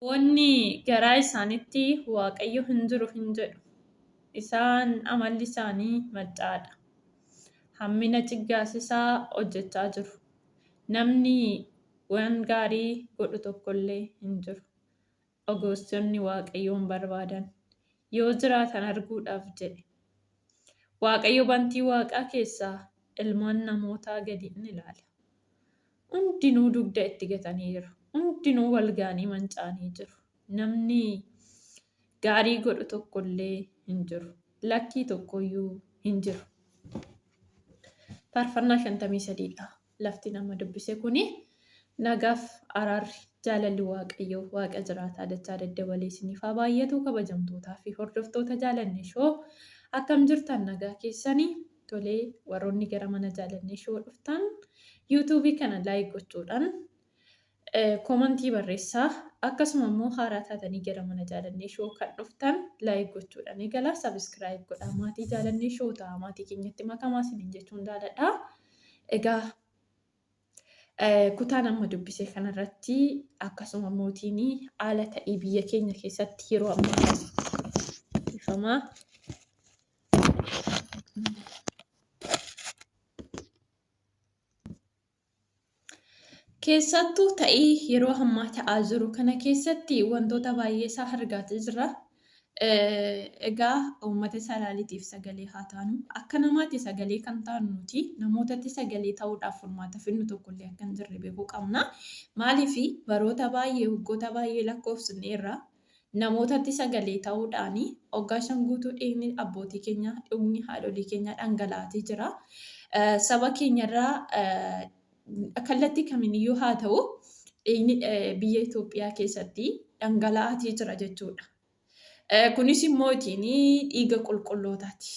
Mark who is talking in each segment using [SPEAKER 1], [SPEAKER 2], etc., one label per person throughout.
[SPEAKER 1] Wanni garaa isaaniitti Waaqayyo hin jiru hin jedhu. Isaan amalli isaanii maccaadha. Hammina ciggaasisaa hojjechaa jiru. Namni waan gaarii godhu tokkollee hin jiru. Ogeessonni Waaqayyoon barbaadan yoo jiraatan arguudhaaf jedhe. Waaqayyo bantii Waaqaa keessaa ilmaan namootaa gadi in ilaala. Hundinuu dugda itti gataniiru. Hundinuu wal ga'anii manca'anii jiru. Namni gaarii godhu tokkollee hin jiru. Lakkii tokkoyyuu hin jiru. Faarfannaa 53 dha. Lafti nama dubbise kuni nagaaf araarri jaalalli Waaqayyoo Waaqa jiraataa dachaa daddabalee isiniif haa baay'atu kabajamtootaa fi hordoftoota jaalanne shoo akkam jirtan nagaa keessanii tolee warroonni gara mana jaalanne shoo dhuftan yuutuubii kana laayik gochuudhaan koomantii barreessaa akkasuma immoo haaraa taatanii gara mana jaalannee shoo kan dhuftan laayik gochuudhaan eegalaa sabiskiraayib godhaa maatii jaalannee shoo ta'a maatii keenyatti makamaa isiniin jechuun jaaladha. Egaa kutaan amma dubbise kanarratti akkasuma mootiin haala ta'ii biyya keenya keessatti yeroo ammaa ifamaa. Keessattuu ta'ii yeroo ammaa ta'aa jiru kana keessatti wantoota baay'ee isaa argaatii jirra. Egaa uummata Salaaleetiif sagalee haa taanu. Akka namaatti sagalee kan taanu nuti namootatti sagalee ta'uudhaaf furmaata fidnu tokkollee akka hin jirre beekuu qabna. Maaliif baroota baay'ee waggoota baay'ee lakkoofsneerra namootatti sagalee ta'uudhaan waggaa 5 guutuu dhiigni abbootii keenyaa dhiigni haadholii keenyaa dhangala'aatii jira. Saba keenyarraa kallattii kamiiniyyuu haa ta'u dhiigni biyya Itoophiyaa keessatti dhangala'aatii jira jechuudha. Kunis immoo ittiin dhiiga qulqullootaati.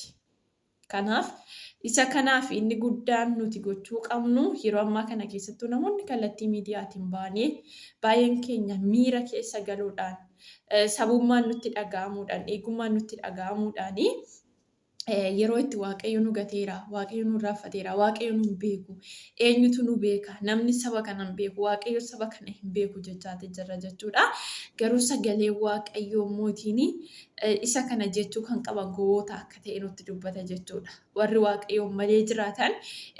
[SPEAKER 1] Kanaaf isa kanaaf inni guddaan nuti gochuu qabnu yeroo ammaa kana keessattuu namoonni kallattii miidiyaatiin baanee baay'een keenya miira keessa galuudhaan sabummaan nutti dhaga'amuudhaan dhiigummaan nutti dhaga'amuudhaan yeroo itti Waaqayyo nu gateera, Waaqayyo nu irraanfateera, Waaqayyo nu hin beeku, eenyutu nu beeka, namni saba kana hin beeku, Waaqayyo saba kana hin beeku jechaati jirra jechuudha. Garuu sagalee Waaqayyoo mootiin isa kana jechuu kan qaban gowwoota akka ta'e nutti dubbata jechuudha. Warri Waaqayyoon malee jiraatan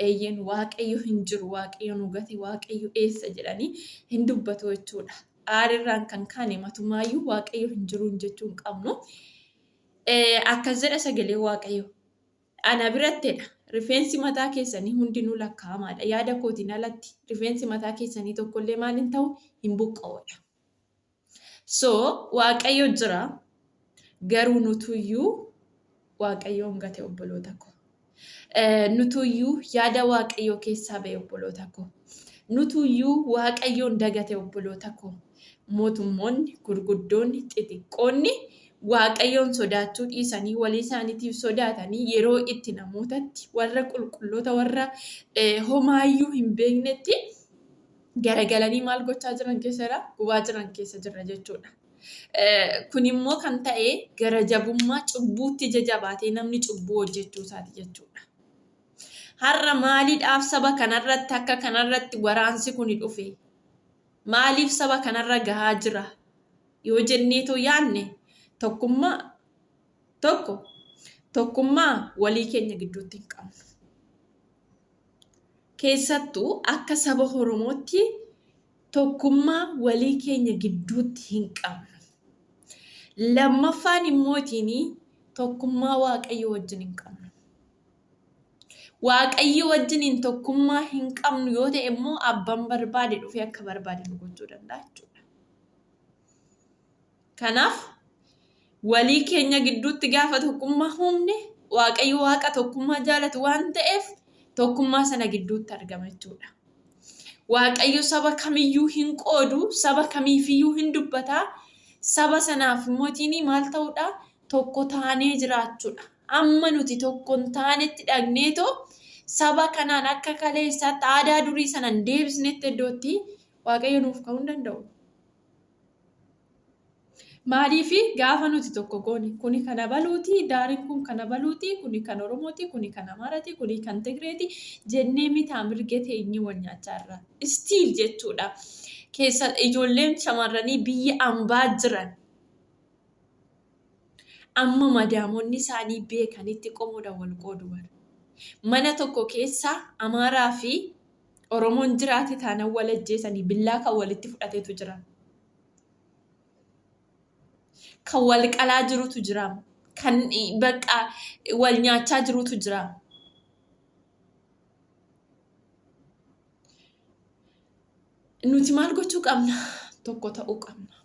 [SPEAKER 1] eeyyeen Waaqayyo hin jiru, Waaqayyo nu gate, Waaqayyo eessa jedhanii hin dubbatu jechuudha. Aarirraan kan kaane matumaayyuu Waaqayyo hin jiru jechuu hin qabnu. Akkas jedha sagalee Waaqayyo. Ana birattidha. Rifeensi mataa keessanii hundinuu lakkaa'amaadha. Yaada kootiin alatti rifeensi mataa keessanii tokkollee maal hin ta'u hin buqqa'udha. So Waaqayyo jira garuu nutuyyuu Waaqayyoon gate obboloota koo. Nutuyyuu yaada Waaqayyoo keessaa ba'e obboloota koo. Nutuyyuu Waaqayyoon dagate obboloota koo. Mootummoonni, gurguddoonni, xixiqqoonni Waaqayyoon sodaachuu dhiisanii walii isaaniitiif sodaatanii yeroo itti namootatti warra qulqulloota warra homaayyuu hin beeknetti garagalanii maal gochaa jiran keessa jira? Gubaa jiran keessa jirra jechuudha. Kun immoo kan ta'e gara jabummaa cubbuutti ija jabaatee namni cubbuu hojjechuu isaati jechuudha. Har'a maaliidhaaf saba kanarratti akka kanarratti waraansi kun dhufe? Maaliif saba kanarra gahaa jira? Yoo jenneetoo yaanne tokkummaa tokko tokkummaa walii keenya gidduutti hin qabnu. Keessattuu akka saba Oromootti tokkummaa walii keenya gidduutti hin qabnu. Lammaffaan immootiin tokkummaa Waaqayyo wajjin hin qabnu. Waaqayyo wajjiniin tokkummaa hin qabnu yoo ta'e immoo abbaan barbaade dhufee akka barbaade nu gochuu danda'a jechuudha. Kanaaf walii keenya gidduutti gaafa tokkummaa uumne Waaqayyo Waaqa tokkummaa jaalatu waan ta'eef tokkummaa sana gidduutti argama jechuudha. Waaqayyo saba kamiyyuu hin qoodu, saba kamiifiyyuu hin dubbata. Saba sanaaf mootiin maal ta'uudha? Tokko taanee jiraachuudha. Amma nuti tokko hin taanetti dhaqneetoo saba kanaan akka kaleessaatti aadaa durii sana hin deebisnetti iddootti Waaqayyo nuuf ka'uu hin danda'u. Maaliif gaafa nuti tokko goone kuni kan abaluuti, daariin kun kan abaluuti, kuni kan Oromooti, kuni kan Amaarati, kuni kan Tigreeti jennee mitaa mirga teenyee wal nyaachaa irra. Still jechuudha. Keessa ijoolleen shamarranii biyya ambaa jiran amma madaamonni isaanii beekanitti qomoodhaan wal qoodu bara. Mana tokko keessa Amaaraa fi Oromoon jiraate taanaan wal ajjeesanii billaa kan walitti fudhatetu jira. Kan wal qalaa jirutu jira. Kan bakka wal nyaachaa jirutu jira. Nuti maal gochuu qabna? Tokko ta'uu qabna.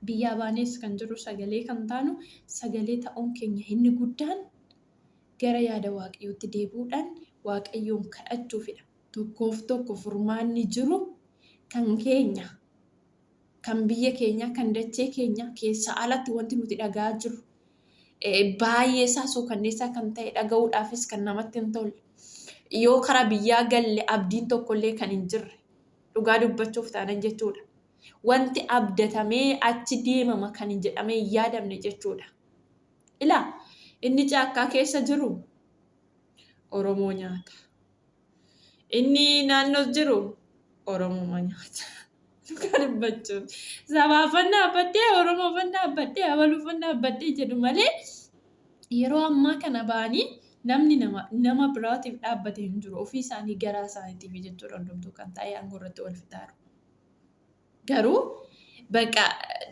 [SPEAKER 1] Biyyaa baanees kan jirru sagalee kan taanu sagalee ta'uun keenya inni guddaan gara yaada Waaqayyootti deebi'uudhaan Waaqayyoon kadhachuufidha. Tokkoof tokko furmaanni jiru kan keenya, kan biyya keenyaa, kan dachee keenyaa keessaa alatti wanti nuti dhaga'aa jirru baay'ee isaa suukanneessaa kan ta'e dhaga'uudhaafis kan namatti hin tolle. Yoo karaa biyyaa galle abdiin tokkollee kan hin jirre dhugaa dubbachuuf taanan jechuudha. Wanti abdatamee achi deemama kan hin jedhamee hin yaadamne jechuudha. Ilaa inni caakkaa keessa jiru Oromoo nyaata. Inni naannoo jiru Oromuma nyaata. Dhugaa dubbachuuf. Sabaafan dhaabbadhee, Oromoofan dhaabbadhee, abaluufan dhaabbadhee jedhu malee yeroo ammaa kana ba'anii namni nama nama biraatiif dhaabbate hin jiru. Ofii isaanii garaa isaaniitiif jechuudha hundumtuu kan taa'ee aangoo irratti wal fixaaru. Garuu bakka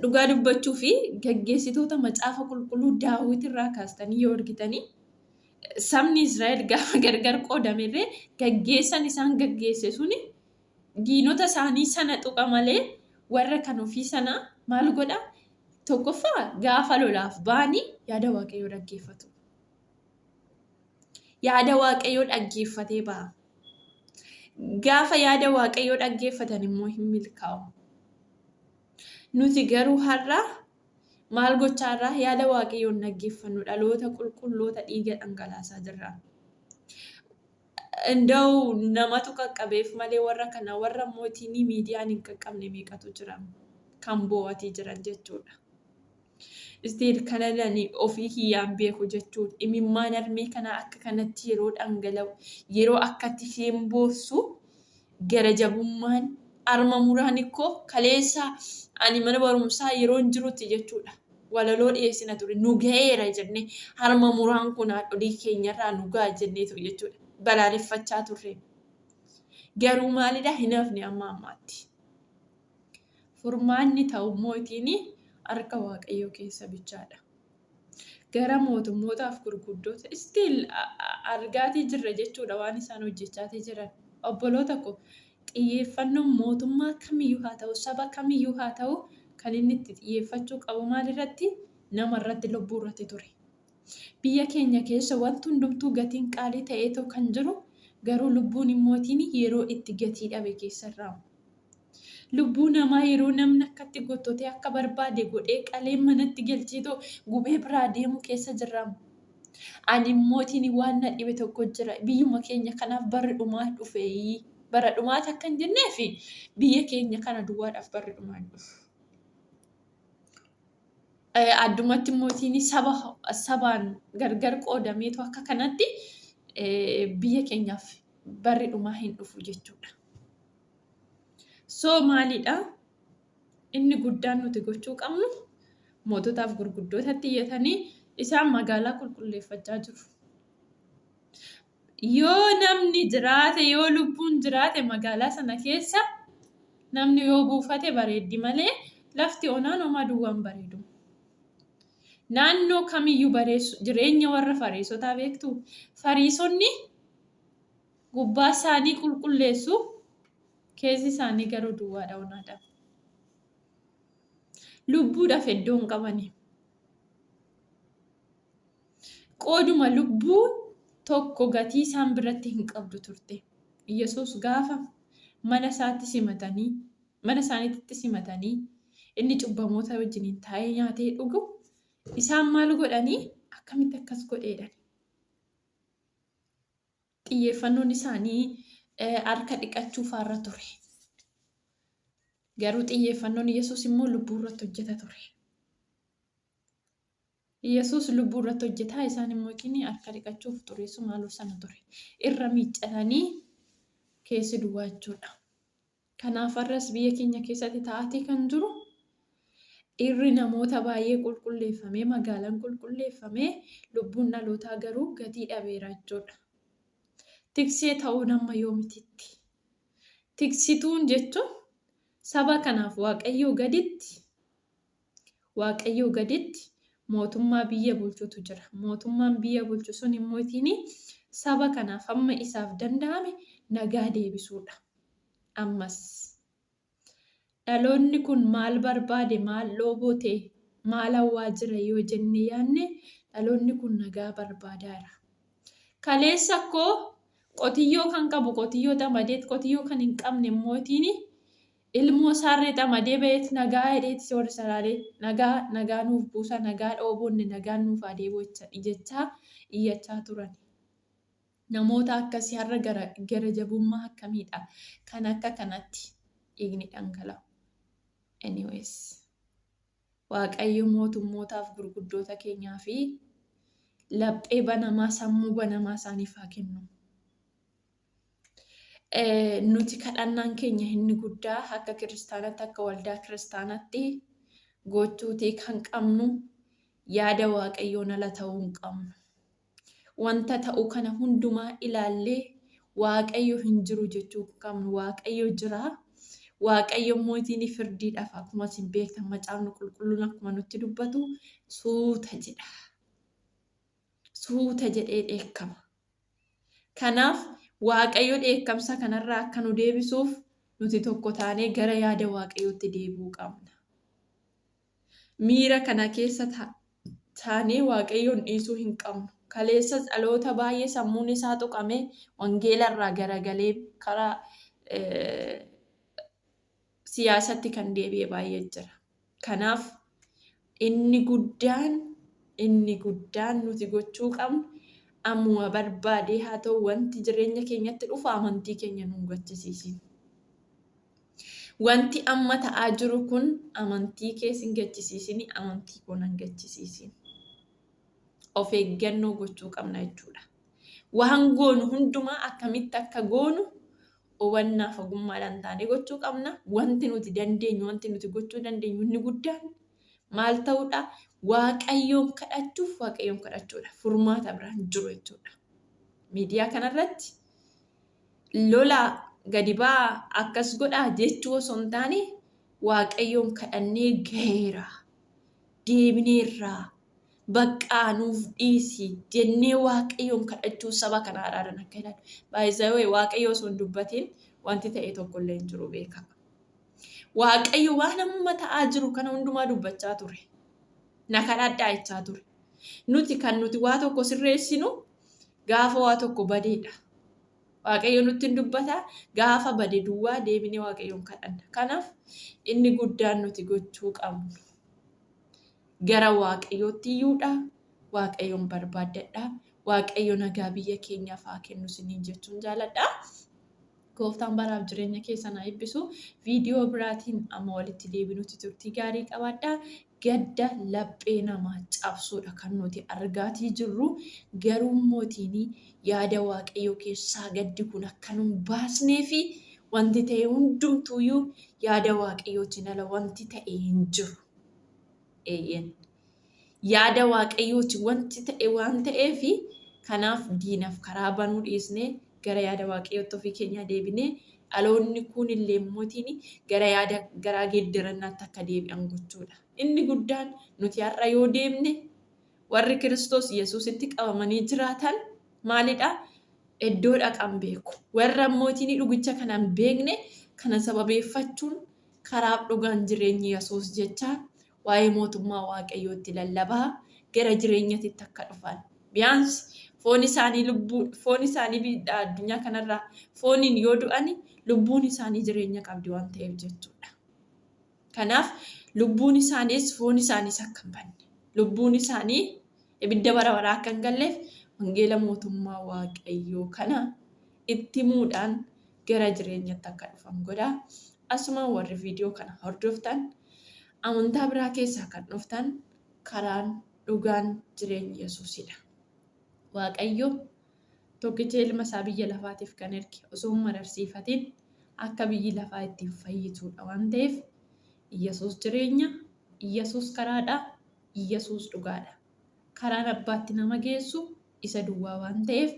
[SPEAKER 1] dhugaa dubbachuu fi gaggeessitoota macaafa qulqulluu Daawit irraa kaastanii yoo argitanii sabni Israa'el gaafa gargar qoodamerree gaggeessan isaan gaggeesse suni diinota isaanii sana tuqa malee warra kan ofii sana maal godha? Tokkoffaa gaafa lolaaf ba'anii yaada Waaqayyoo dhaggeeffatu. Yaada Waaqayyoo dhaggeeffatee ba'a. Gaafa yaada Waaqayyoo dhaggeeffatan immoo hin milkaa'u. Nuti garuu har'a maal gochaa irraa yaada Waaqayyoo hin dhaggeeffannu dhaloota qulqulloota dhiiga dhangalaasaa jirra. Inda'u namatu qaqqabeef malee warra kana warra mootiin miidiyaan hin qaqqabne meeqatu jira kan boo'atii jiran jechuudha. Still kanan ani ofii kiyyaan beeku jechuun imimmaan harmee kanaa akka kanatti yeroo dhangala'u yeroo akkatti isheen boossu gara jabummaan harma muraan ikkoo kaleessa ani mana barumsaa yeroon jirutti jechuudha. Walaloo dhiyeessina ture nu ga'eera jennee harma muraan kun haadholii keenyarraa nu ga'a jenneetu jechuudha. Balaaleffachaa turre. Garuu maalidha hin hafne amma ammaatti. Furmaanni ta'u mootiin harka Waaqayyoo keessa bichaadha. Gara mootummootaaf gurguddoota still argaatii jirra jechuudha waan isaan hojjechaatii jiran. Obboloota ko xiyyeeffannoon mootummaa kamiyyuu haa ta'u saba kamiyyuu haa ta'u kan inni itti xiyyeeffachuu qabu maalirratti nama irratti lubbuu irratti ture. Biyya keenya keessa wanti hundumtuu gatiin qaalii ta'eetoo kan jiru garuu lubbuun immootiin yeroo itti gatii dhabe keessa irraa. Lubbuu namaa yeroo namni akkatti gottotee akka barbaade godhee qalee manatti galcheetoo gubee biraa deemu keessa jirra. Ani immootiin waan na dhibe tokko jira. Biyyuma keenya kanaaf barri dhumaa dhufeeyii. Bara dhumaati akka hin jenneefi biyya keenya kana duwwaadhaaf barri dhumaa hin dhufu. Addumatti immootiin saba sabaan gargar qoodameetu akka kanatti biyya keenyaaf barri dhumaa hin dhufu jechuudha. So maalidha? Inni guddaan nuti gochuu qabnu moototaaf gurguddootatti iyyatanii isaan magaalaa qulqulleeffachaa jiru. Yoo namni jiraate, yoo lubbuun jiraate magaalaa sana keessa namni yoo buufate bareeddi malee lafti onaan homaa duwwaan bareedu. Naannoo kamiyyuu bareessu jireenya warra Fariisotaa beektu. Fariisonni Gubbaa isaanii qulqulleessu, keessi isaanii garuu duwwaadha, onaadha. Lubbuudhaaf iddoo hin qabani. Qooduma lubbuu tokko gatii isaan biratti hin qabdu turte. Yesuus gaafa mana isaatti simatanii, mana isaaniitti simatanii inni cubbamoota wajjiniin taa'ee nyaatee dhugu isaan maal godhanii akkamitti akkas godheedhani. Xiyyeeffannoon isaanii harka dhiqachuu faarra ture. Garuu xiyyeeffannoon Yesuus immoo lubbuu irratti hojjeta ture. Yesuus lubbuu irratti hojjetaa isaan immoo kini harka dhiqachuuf xureessuu maaloo sana ture. Irra miiccatanii keessi duwwaa jechuudha. Kanaaf har'as biyya keenya keessatti ta'aatii kan jiru dhiirri namoota baay'ee qulqulleeffamee magaalaan qulqulleeffamee lubbuun dhalootaa garuu gatii dhabeera jechuudha. Tiksee ta'uun amma yoomititti? Tiksituun jechuun saba kanaaf Waaqayyoo gaditti Waaqayyoo gaditti mootummaa biyya bulchutu jira. Mootummaan biyya bulchu sun immoo ittiin saba kanaaf hamma isaaf danda'ame nagaa deebisuudha. Ammas dhaloonni kun maal barbaade, maal dhoobote, maal hawwaa jira yoo jennee yaadne dhaloonni kun nagaa barbaadaara. Kaleessa koo qotiyyoo kan qabu qotiyyoo xamadeet qotiyyoo kan hin qabne immoo ittiin ilmoo isaarree xamadee ba'eet nagaa jedheet warri salaalee nagaa nagaa nuuf buusa nagaa dhooboonne nagaan nuuf haa deebi'u jechaa iyyachaa turan. Namoota akkasii har'a gara gara jabummaa akkamiidha kan akka kanatti dhiigni dhangala'u. Anyways, Waaqayyo mootummootaaf gurguddoota keenyaa fi laphee banamaa sammuu banamaa isaaniif haa kennu. Nuti kadhannaan keenya inni guddaa akka kiristaanatti akka waldaa kiristaanatti gochuutii kan qabnu yaada Waaqayyoon ala ta'uu hin qabnu. Wanta ta'u kana hundumaa ilaallee Waaqayyo hin jiru jechuu hin qabnu. Waaqayyo jira. Waaqayyo immoo ittiin firdiidhaaf akkuma isin beektan macaafni qulqulluun akkuma nutti dubbatu suuta jedha. Suuta jedhee dheekkama. Kanaaf Waaqayyo dheekkamsa kanarraa akka nu deebisuuf nuti tokko taanee gara yaada Waaqayyootti deebi'uu qabna. Miira kana keessa taanee Waaqayyoon dhiisuu hin qabnu. Kaleessa dhaloota baay'ee sammuun isaa tuqamee wangeela irraa garagalee karaa siyaasatti kan deebi'e baay'ee jira. Kanaaf inni guddaan inni guddaan nuti gochuu qabnu ammuma barbaadee haa ta'u wanti jireenya keenyatti dhufu amantii keenya nu hin gachisiisin. Wanti amma ta'aa jiru kun amantii kee sin gachisiisin, amantii koo nan gachisiisin. Of eeggannoo gochuu qabna jechuudha. Waan goonu hundumaa akkamitti akka goonu hubannaaf ogummaadhaan taanee gochuu qabna. Wanti nuti dandeenyu, wanti nuti gochuu dandeenyu inni guddaan maal ta'uudha? Waaqayyoon kadhachuuf Waaqayyoon kadhachuudha. Furmaata biraan jiru jechuudha. Miidiyaa kanarratti lolaa gadi ba'aa akkas godhaa jechuu osoo hin taane Waaqayyoon kadhannee gaheera. Deebineerraa. Baqqaa nuuf dhiisi jennee Waaqayyoon kadhachuu saba kana araaran akka ilaalu. Baay'ee Waaqayyo osoo hin dubbatiin wanti ta'e tokko illee hin jiru beekaa. Waaqayyo waan amma ta'aa jiru kana hundumaa dubbachaa ture. Na kadhadhaa jechaa ture. Nuti kan nuti waa tokko sirreessinu gaafa waa tokko badeedha. Waaqayyo nutti hin dubbata gaafa bade duwwaa deebinee Waaqayyoon kadhanna. Kanaaf inni guddaan nuti gochuu qabnu gara Waaqayyootti iyyuudha. Waaqayyoon barbaaddadha. Waaqayyo nagaa biyya keenyaaf haa kennu isiniin jechuun jaaladha. Gooftaan baraaf jireenya keessan haa eebbisu. Viidiyoo biraatiin amma walitti deebinutti turtii gaarii qabaadha. Gadda laphee namaa cabsuudha kan nuti argaatii jirru. Garuu mootiin yaada Waaqayyoo keessaa gaddi kun akka nu hin baasnee fi wanti ta'e hundumtuuyyuu yaada Waaqayyootiin ala wanti ta'e hin jiru. Eeyyeen. Yaada Waaqayyooti wanti ta'e waan ta'eef kanaaf diinaaf karaa banuu dhiisnee gara yaada Waaqayyootti ofii keenyaa deebinee dhaloonni kun illee mootiin gara yaada garaa geeddarannaatti akka deebi'an gochuudha. Inni guddaan nuti har'a yoo deemne warri Kiristoos Yesuusitti qabamanii jiraatan maalidha? Iddoo dhaqan beeku. Warra mootiin dhugicha kana hin beekne kana sababeeffachuun karaaf dhugaan jireenyi Yesuus jecha waa'ee mootummaa Waaqayyootti lallabaa gara jireenyatti akka dhufan. Biyaansi foon isaanii lubbuu foon isaanii addunyaa kanarraa fooniin yoo du'ani lubbuun isaanii jireenya qabdi waan ta'eef jechuudha. Kanaaf lubbuun isaaniis foon isaaniis akka hin banne lubbuun isaanii ibidda bara baraa akka hin galleef wangeela mootummaa Waaqayyoo kana itti himuudhaan gara jireenyatti akka dhufan godha. Asumaan warri viidiyoo kana hordoftan amantaa biraa keessaa kan dhuftan karaan dhugaan jireenyi Yesuusidha. Waaqayyo tokkicha ilma isaa biyya lafaatiif kan erge osoo hin mararsiifatin Akka biyyi lafaa ittiin fayyituudha waan ta'eef Iyyasuus jireenya, Iyyasuus karaadha, Iyyasuus dhugaadha. Karaan Abbaatti nama geessu isa duwwaa waan ta'eef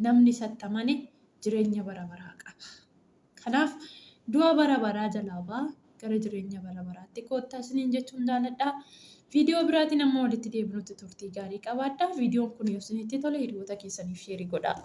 [SPEAKER 1] namni isatti amane jireenya bara baraa qaba. Kanaaf du'a bara baraa jalaa ba'aa gara jireenya bara baraatti koottaa isiniin jechuun jaaladha. Viidiyoo biraatiin amma walitti deebinutti turtii gaarii qabaadhaa. Viidiyoon kun yoo isinitti tole hiriyoota keessaniif sheerii godhaa.